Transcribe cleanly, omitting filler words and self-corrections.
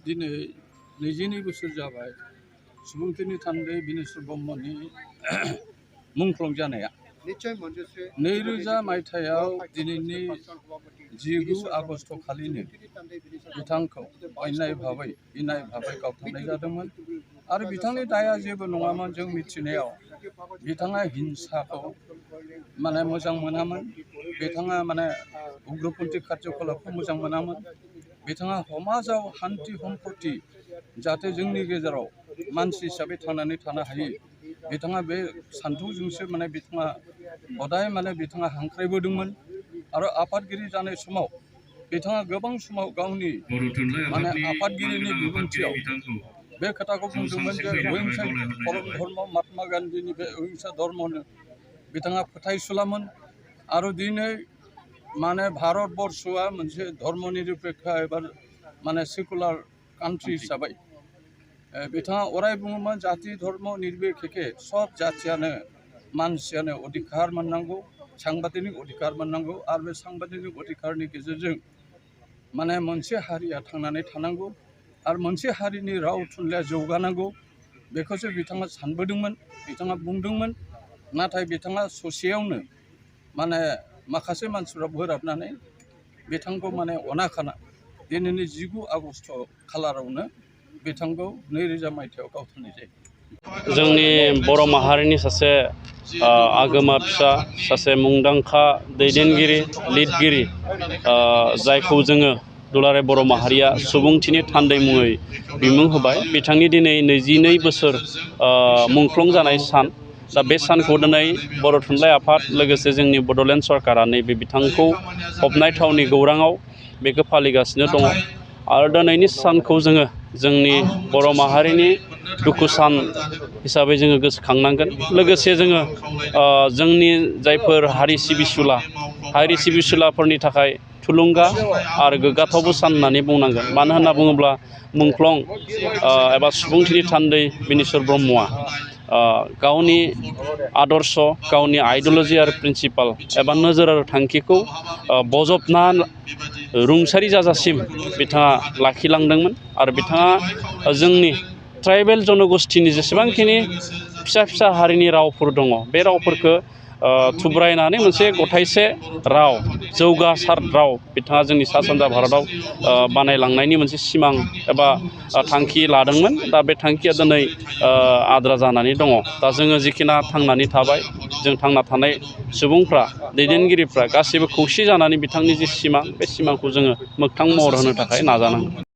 दिनै 22 बोसोर जाबाय सुबुंथिनि थान्दै बिनेश्वर ब्रह्मनि मुंख्लं जानाया 2000 मायथाइयाव दिनैनि 19 आगस्ट खालिनो बिथांखौ इनाय भाबै गावथारनाय जादोंमोन आरो बिथांनि दाया जेबो नङामोन। जों मिथिनायाव बिथाङा हिंसाखौ माने मोजां मोनामोन, बिथाङा माने उग्रपन्थी कार्यकलापखौ मोजां मोनामोन, बिथाङा समाजाव शान्ति सम्पति जाहाथे जोंनि गेजेराव मानसि हिसाबै थांनानै थानो हायो बिथाङा बे सान्थौजोंसो माने बिथाङा हदाय माने बिथाङा हांख्रायबोदोंमोन आरो आफादगिरि जानाय समाव बिथाङा गोबां समाव गावनि माने आफादगिरिनि बिबुंथियाव बे खोथाखौ बुंदोंमोन जे अहिंसा परम धर्म महात्मा गान्धीनि बे अहिंसा धर्मनो बिथाङा फोथायसुलामोन आरो दिनै माने भारतबर्षआ मोनसे धर्म निरपेक्ष एबा माने सेकुलार कान्ट्रि हिसाबै बिथाङा अराय बुङोमोन जाति धर्म निरपेक्षे सब जातियानो मानसियानो अधिकार मोननांगौ, सांबिधानिक अधिकार मोननांगौ आरो बे सांबिधानिक अधिकारनि गेजेरजों माने मोनसे हारिया थांनानै थानांगौ आरो मोनसे हारिनि राव थुनलाइया जौगानांगौ बेखौसो बिथाङा सानबोदोंमोन, बिथाङा बुंदोंमोन। नाथाय बिथाङा ससेयावनो माने माखासे मानसिफ्रा बोराबनानै बिथांखौ माने अनाखाना दिनैनि 19 आगस्ट खालारावनो बिथांखौ 2000 मायथाइयाव गावथारनाय जायो। जोंनि बर' माहारिनि सासे आगोमा फिसा सासे मुंदांखा दैदेनगिरि लिरगिरि जायखौ जोङो दुलाराय बर' माहारिया सुबुंथिनि थान्दै मुङै बिमुं होबाय। बिथांनि दिनै 22 बोसोर मुंख्लं जानाय सान। दा बे सानखौ दिनै बर' थुनलाइ आफाद लोगोसे जोंनि बड'लेण्ड सरकारा नैबे बिथांखौ फबनाय थावनि गौराङाव बेखौ फालिगासिनो दङ आरो दिनैनि सानखौ जोङो जोंनि बर' माहारिनि दुखु सान हिसाबै जोङो गोसोखांनांगोन। लोगोसे जोङो जोंनि जायफोर हारि सिबिसुलाफोरनि थाखाय थुलुंगा आरो गोग्गाथावबो सान होननानै बुंनांगोन। मानो होनना बुङोब्ला मुंख्लं एबा सुबुंथिनि थान्दै बिनेश्वर ब्रह्मआ गावनि आदर्श, गावनि आइडिय'लजि आरो प्रिन्सिपाल एबा नोजोर आरो थांखिखौ बजबना रुंसारि जाजासिम बिथाङा लाखिलांदोंमोन आरो बिथाङा जोंनि ट्राइबेल जनगोष्ठीनि जेसेबांखिनि फिसा फिसा हारिनि रावफोर दङ बे रावफोरखौ थुब्रायनानै मोनसे गथायसे राव, जौगासार राव बिथाङा जोंनि सा सानजा भारताव बानायलांनायनि मोनसे सिमां एबा थांखि लादोंमोन। दा बे थांखिया दिनै आद्रा जानानै दङ। दा जोङो जिखिना थांनानै थाबाय, जों थांना थानाय सुबुंफ्रा, दैदेनगिरिफ्रा गासैबो खौसे जानानै बिथांनि जे सिमां बे सिमांखौ जोङो मोगथां महर होनो थाखाय नाजानांगौ।